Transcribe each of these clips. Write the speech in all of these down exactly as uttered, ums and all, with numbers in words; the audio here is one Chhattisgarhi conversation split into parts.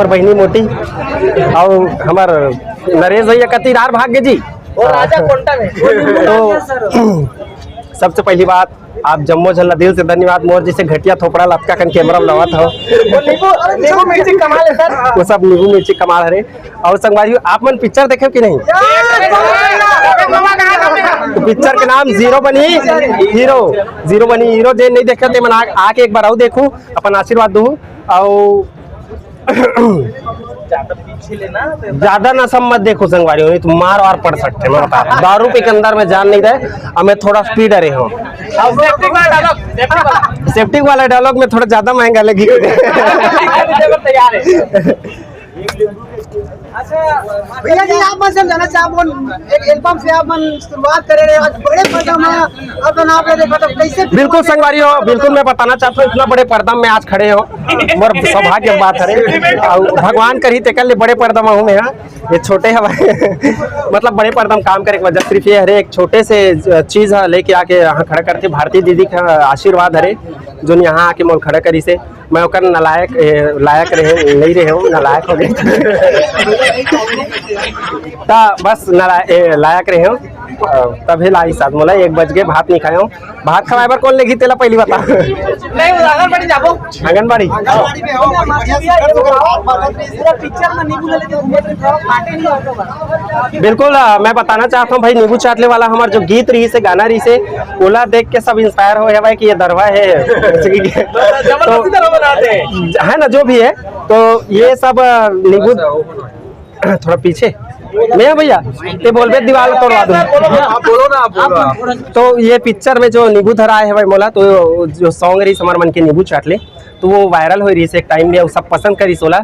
हमर बहिनी मोटी अउ हमर नरेश भैया कतिरार भाग्य जी। वो राजा कोंटा में। तो सबसे पहली बात, आप जम्मो झन ला दिल से धन्यवाद। मोर जैसे घटिया थोपड़ा लतका कन कैमरा में लवत हो। वो नींबू, नींबू मिर्ची कमाल है सर। वो सब नींबू मिर्ची कमाल हरे। और संगवारी हो, आप मन पिक्चर देखे कि नहीं? तो पिक्चर के नाम जीरो बनी हीरो। जीरो बनी हीरो। जे नहीं देखे ते मन आ-, आके एक बार आऊ देखू, अपन आशीर्वाद दू। और ज्यादा नशा मत देखो संगवारी हो, नहीं तो मार वार पड़ सकते हैं, मैं बता रहा हूँ। दारू पी के अंदर में जान नहीं रहे। अब मैं थोड़ा स्पीड अरे हूँ। सेफ्टी वाला डायलॉग में थोड़ा ज्यादा महंगा लगी। तैयार है। भैया जी, आप मन से हम जानना चाहब, एक एल्बम से आप मन शुरुआत करे रहे, आज बड़े पर्दा में अपन आप लोग देखा तो कैसे? बिल्कुल संगवारी हो, बिल्कुल मैं बताना चाहता हूँ, इतना बड़े पर्दा में आज खड़े हो, मोर सौभाग्य बात हरे। और भगवान करी तेकर ले बड़े पर्दा में हूँ मैं, हाँ। ये छोटे हवा मतलब बड़े पर्दा में काम करे के वजह सिर्फ ये हरे, एक छोटे से चीज है लेके आके यहाँ खड़ा करते। भारती दीदी का आशीर्वाद हरे, जो यहाँ आके मोल खड़ा करी से। मैं ओकर नलायक, ए, लायक रहे, नहीं रहे हूँ, नलायक हो गए। ता बस नला-, ए, लायक रहे हूँ। अ, तभी लाई साथ मोला एक बज के भात नहीं खाए हूँ। भात खवाए बर कौन लेगी तेला पहली बता। नहीं, वो आंगनबाड़ी जाबो। आंगनबाड़ी? पूरा पिक्चर में नहीं बोले, लेकिन घूमत रहे, थोड़ा काटे नहीं होता बा। बिल्कुल, अ, मैं बताना चाहता हूँ भाई, नींबू चाटले वाला हमार जो गीत रही से, गाना रही से, ओला देख के सब इंस्पायर हो है भाई कि ये दरवा है। तो जबरदस्ती दरवा बनाते हैं। है ना, जो भी है, तो ये सब, अ, नींबू थोड़ा पीछे। नहीं भैया, ते बोलबे दीवार तोड़वा दूँ। आप बोलो ना, आप बोलो, आप बोलो। तो ये पिक्चर में जो नींबू धरा है भाई मोला, तो जो सॉन्ग रही हमार मन के नींबू चाटले, तो वो वायरल हो रही है एक टाइम में, वो सब पसंद करी सोला।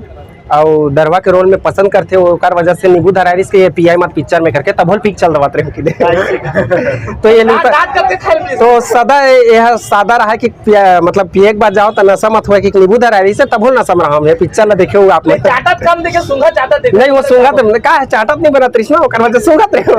और दरवा के रोल में पसंद करते हो, ओकर वजह से नींबू धरारिस के ये पियाई मत पिक्चर में करके तभोल पिक चल दवात रहे कि दे। तो ये नहीं दांत, दांत करके खाए भी। तो सदा ये, ये सादा रहा कि पिया, मतलब पिए के बाद जाओ तो नशा मत हुआ कि नींबू धरारिस से तभोल नशा में रहा हम। ये पिक्चर ला देखे हो आप लोग। चाटत कम देखे, सूंघा चाटत देखे। नहीं, वो सूंघा तो का है, चाटत नहीं बना तृष्णा, ओकर वजह सूंघत रहे हो।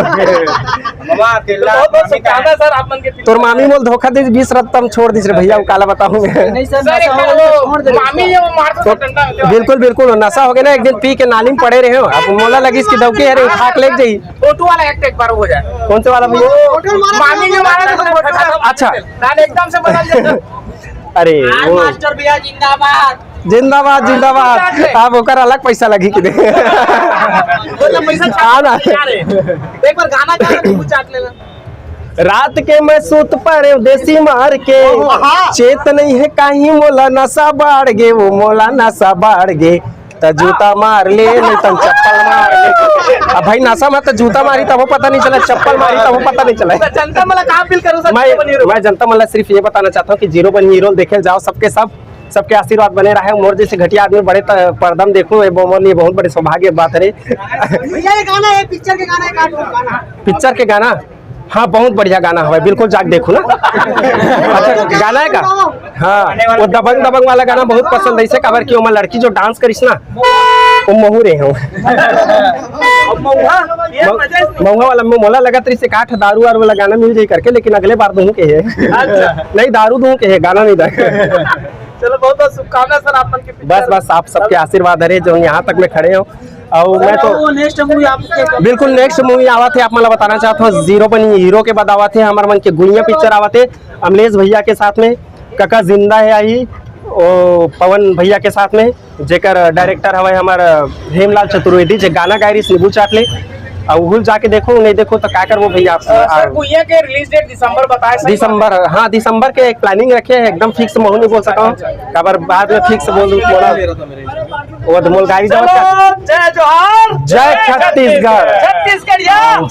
बहुत बहुत शुभकामना सर, आप मन के। तोर मामी मोल धोखा दे बीस रत्तम छोड़ दिस रे भैया, वो काला बताऊं मैं। नहीं सर, सर, नशा एक हो गया, वो छोड़ दे मामी इसको। ये वो मार दो तो डंडा होते हैं। बिल्कुल, बिल्कुल, नशा हो गया ना, एक दिन पी के नाली में पड़े रहे हो, अब मोला लगी इसकी डौकी है रे, उठा के ले जाई। फोटो वाला एक्ट एक बार हो जाए। कौन से वाला भैया? होटल मारा मामी ये मारा तो फोटो खत्म। अच्छा। नाम एकदम से बदल जाता। अरे, आज वो मास्टर भैया जिंदाबाद। जिंदाबाद, जिंदाबाद। आप ओकर अलग पैसा लगी कि नहीं? वो तो पैसा हाँ ना। चाट ले। एक बार गाना गा दे, कुछ चाट लेना। रात के मैं सूत पड़े देसी मार के, हाँ। चेत नहीं है कहीं मोला नशा बाढ़ गे, वो मोला नशा बाढ़ गे। त जूता मार ले, नहीं त चप्पल मार ले। अब भाई नशा में तो जूता मारी तब पता नहीं चला, चप्पल मारी तब पता नहीं चला। तो जनता मला कहाँ फील करूँ सर? मैं, जीरो बनी हीरो। मैं जनता मला सिर्फ ये बताना चाहता हूँ कि जीरो बनी हीरो देखे जाओ, सबके सब, सबके आशीर्वाद बने रहे। मोर जैसे घटिया आदमी बड़े त-, पर्दम देखूं, ये मोर लिए बहुत बड़े सौभाग्य बात है। भैया ये गाना है, पिक्चर के गाना है, काट लो गाना। पिक्चर के गाना? हाँ, बहुत बढ़िया गाना हवे, बिल्कुल जाके देखो ना। अच्छा, गाना है का? हाँ, वो दबंग दबंग वाला गाना बहुत पसंद है इसे, काबर कि ओमा लड़की जो डांस करिस ना, वो महू रहे हो। महुआ वाला में मोला लगत रही से काठ दारू वारू वाला गाना मिल जाई करके, लेकिन अगले बार दूं के है। अच्छा। नहीं, दारू दूं के है, गाना नहीं दा। चलो, बहुत बहुत शुभकामना सर, आप मन के पिक्चर। बस बस, आप सबके आशीर्वाद हरे जो यहाँ तक मैं खड़े हो। और मैं तो वो नेक्स्ट मूवी आपके बिल्कुल नेक्स्ट मूवी आवत है, आप मला बताना चाहत हो, जीरो बनी हीरो के बाद आवत है, हमार मन के गुइया पिक्चर आवत है अमलेश भैया के साथ में, कका जिंदा है आई, ओ पवन भैया के साथ में, जेकर डायरेक्टर हवे हमार हेमलाल चतुर्वेदी, जे गाना गाय रही नींबू चाट ले। और उहुल जाके देखो, नहीं देखो तो का करबो भैया आप। अ, सर, गुइया के रिलीज डेट दिसंबर बताए सर। दिसंबर, हाँ, दिसंबर के एक प्लानिंग रखे है, एकदम फिक्स महू नहीं बोल सका हूँ, काबर बाद में फिक्स बोल दूँ थोड़ा। वो तो मोल गाड़ी चलो, जावत। जय जोहार, जय छत्तीसगढ़। छत्तीसगढ़िया।